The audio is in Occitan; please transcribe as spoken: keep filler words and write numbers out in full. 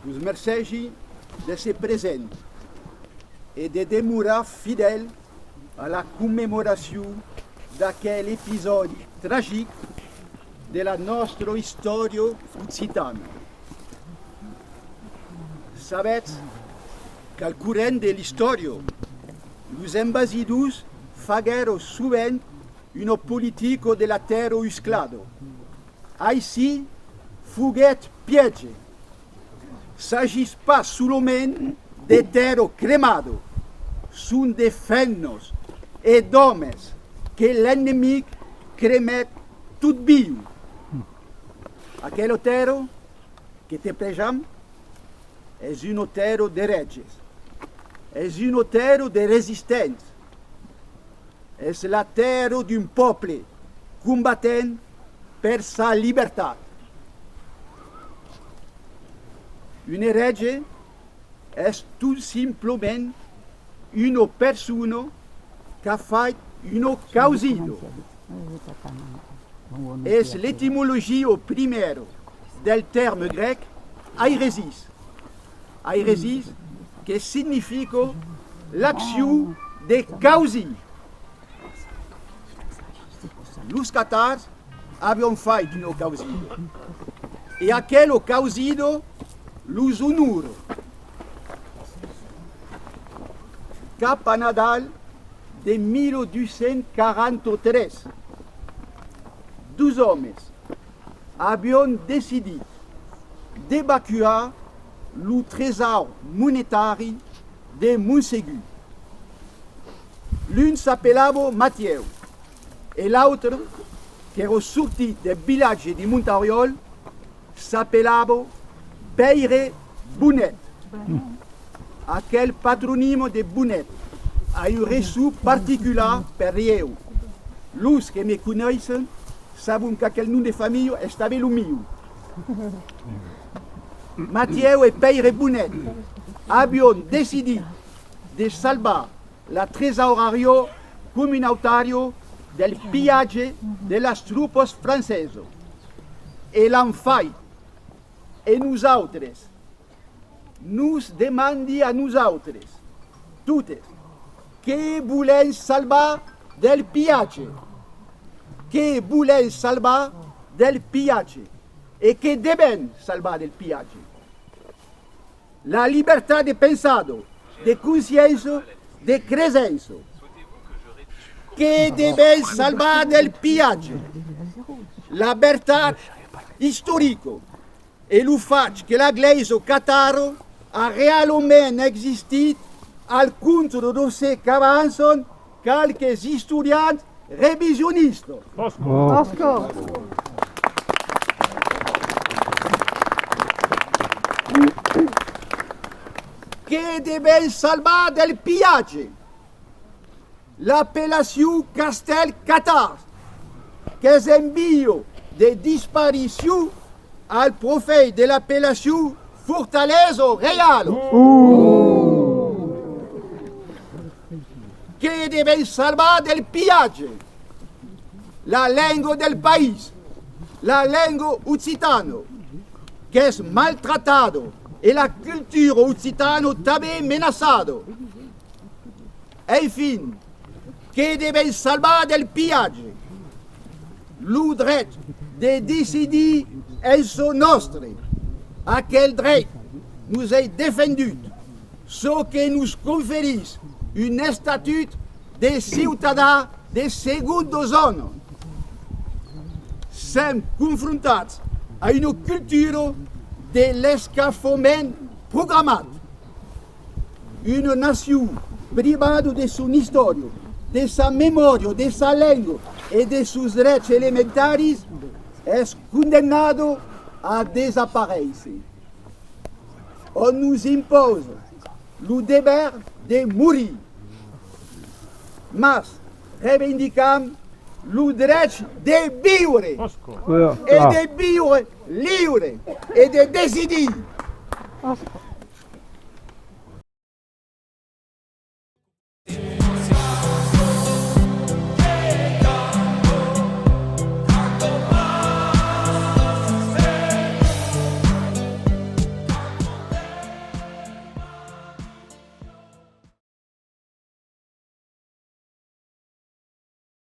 Vos mercegi d'èsser present e de demorar fidèl a la commemoracion d'aquel episòdi tragic de la nòstra istòria occitana. Sabètz qu'al corrent de l'istòria, los envasidors faguèron sovent una politica de la tèrra usclada. Aicí foguèt pièger. S'agís pas solament de tèrra cremada, son de femnas e d'òmes que l'enemic cremèt tot viu. Aquela tèrra que te prejam es una tèrra d'eretges, es una tèrra de resistents, es la tèrra d'un pòble combatent per sa libertat. Un eretge es tot simplament una persona qu'a fait una causida. Es l'etimologia primièra del tèrme grèc airesis. Airesis que significa l'accion de causir. Los catars avián fait una causida, e aquela causida los onora. Cap a Nadal de mil dos cents quaranta-tres, dos òmes avián decidit d'evacuar lo tresaur monetari de Montsegur. L'un s'apelava Matièu e l'autre, qu'èra sortit del vilatge de Montauriòl, s'apelava Pèire Bonet. Aquel patronime de Bonet a un ressò particular per ieu. Los que me coneisson sabon qu'aquel nom de familha es tanben lo miu. Matièu e Pèire Bonet avián decidit de salvar la tresaurariá comunautària del pilhatge de las tropas francesas, e l'an fait. E nosautres, nos demandi a nosautres totes, que volèm salvar del pilhatge? Que volèm salvar del pilhatge? E que devèm salvar del pilhatge? La libertat de pensada, de consciéncia, de cresença. Que devèm salvar del pilhatge? La vertat istorica e lo fach que la Glèisa catara a realament existit al contra de çò qu'avançan qualques istorians revisionistas. Òsca! Que devèm salvar del pilhatge? L'apellacion Castèl Catar, qu'es en via de disparicion al profèit de l'apellacion Fortalesa Reiala. Que devèm salvar del pilhatge? La lenga del país, la lenga occitana, qu'es maltratada e la cultura occitana tanben menaçada. Enfin, que devèm salvar del pilhatge? Lo dret de decidir en çò nòstre. Aquel dret nos es defendut, çò que nos conferís un estatut de ciutadan de segonda zòna. Sèm confrontats a una cultura de l'escafament programat. Una nacion privada de son istòria, de sa memòria, de sa lenga e de sos drets elementaris es condemnada a desaparéisser. On nos impausa lo dever de morir. Mas reivindicam lo dret de viure e de viure liure e de decidir.